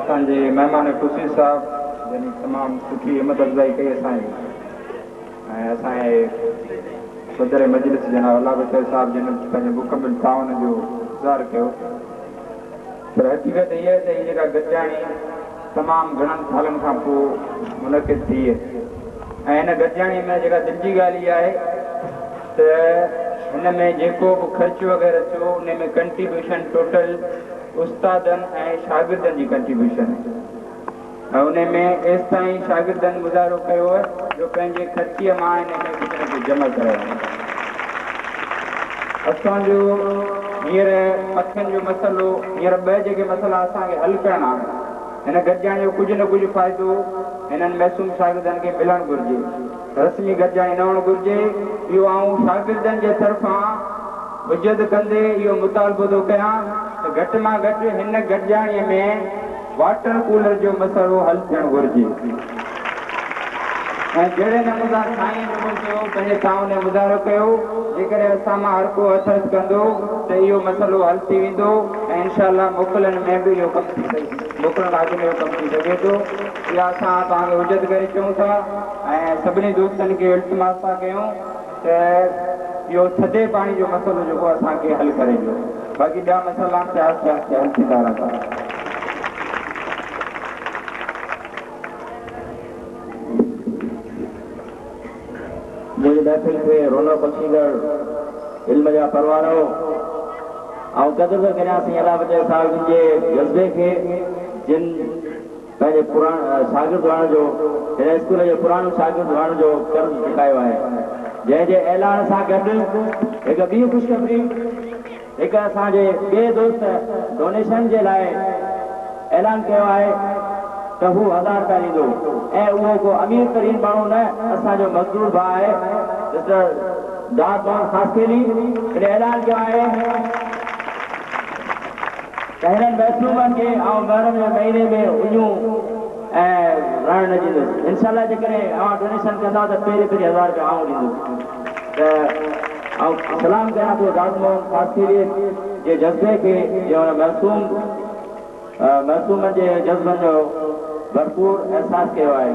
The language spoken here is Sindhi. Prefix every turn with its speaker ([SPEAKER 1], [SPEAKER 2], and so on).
[SPEAKER 1] اسان جي مهمان خصوصي صاحب جن تمام سٺي همت افزائي ڪئي اسان جي ۽ اسان جي صدر مجلس جناب الله بچايو صاحب جن پنهنجي مڪمل تعاون جو اظهار ڪيو. پر حقيقت هيء آهي ته هي جيڪا گڏجاڻي تمام گهڻن سالن کان پوء منعقد ٿي ۽ هن گڏجاڻيء ۾ جيڪا دل جي ڳالهه اها آهي ته هن ۾ جيڪو به خرچ وغيره ٿيو ان ۾ ڪنٽريبيوشن ٽوٽل استادن ۽ شاگردن جي ڪنٽريبيوشن ۽ ان ۾ ايستائين شاگردن مظاهرو ڪيو جو پنهنجي خرچيء مان ان ۾ ڪجهه نه ڪجهه جمع ڪرايو. اسان جو هينئر پکين جو مسئلو، هينئر ٻه جيڪي مسئلا اسان کي حل ڪرڻا آهن، هن گڏجاڻي جو ڪجهه نه ڪجهه فائدو هنن معصوم شاگردن کي ملڻ گهرجي. رسمي گڏجاڻي نه هئڻ گهرجي. اهو آئون شاگردن جي طرفان حجت ڪندي اهو مطالبو ٿو ڪيان ته گهٽ مان گهٽ هن گڏجاڻيء ۾ واٽر ڪولر جو مسئلو حل ٿيڻ گهرجي ۽ جهڙي نموني سان سائين جيڪو چيو پنهنجي تعاون جو مظاهرو ڪيو جيڪڏهن اسان مان هر ڪو هٿ هٿ ڪندو ته اهو مسئلو حل ٿي ويندو ۽ انشاء الله موڪلن ۾ به اهو ڪم ٿي سگهي موڪلن کان اڳ ۾ اهو ڪم ٿي سگهي ٿو اها اسان توهان کي حجت ڪري چئون ٿا ۽ سڀني دوستن کي التماس ٿا ڪيون ته اهو ٿڌي پاڻي جو مسئلو جيڪو اسان کي حل ڪري ڏيو باقي ٻيا مسئلا به آهستي آهستي حل ٿيندا رهندا.
[SPEAKER 2] منهنجي محفل کي رونق بخشيندڙ علم جا پروانو، آئون قدر ٿو ڪريان سائين الله بچايو صاحب جن جي جذبي کي جن پنهنجي شاگرد هئڻ جو هن اسڪول جي پراڻو شاگرد هئڻ جو قرض چڪايو آهي جنهن جي اعلان سان گڏ هڪ ٻي خوشخبري هڪ اسان جي ٻئي دوست ڊونيشن جي لاء اعلان ڪيو آهي ته هو هزار رپيا ڏيندو ۽ اهو ڪو امير ترين ماڻهو نه اسان جو مزدور ڀاء آهي مسٽر داد محمد خاصخيلي هن اعلان ڪيو آهي ته هنن معصومن کي آئون محرم جي مهيني ۾ اڃون ۽ رهڻ نه ڏيندس. انشاء الله جيڪڏهن اوهان ڊونيشن ڪندا ته پهرين پهرين هزار رپيا آئون ڏيندس. ته آئون سلام ڪيان ٿو داد محمد خاصخيليء جي جذبي کي جنهن هن معصوم معصومن جي جذبن جو ڀرپور احساس ڪيو آهي.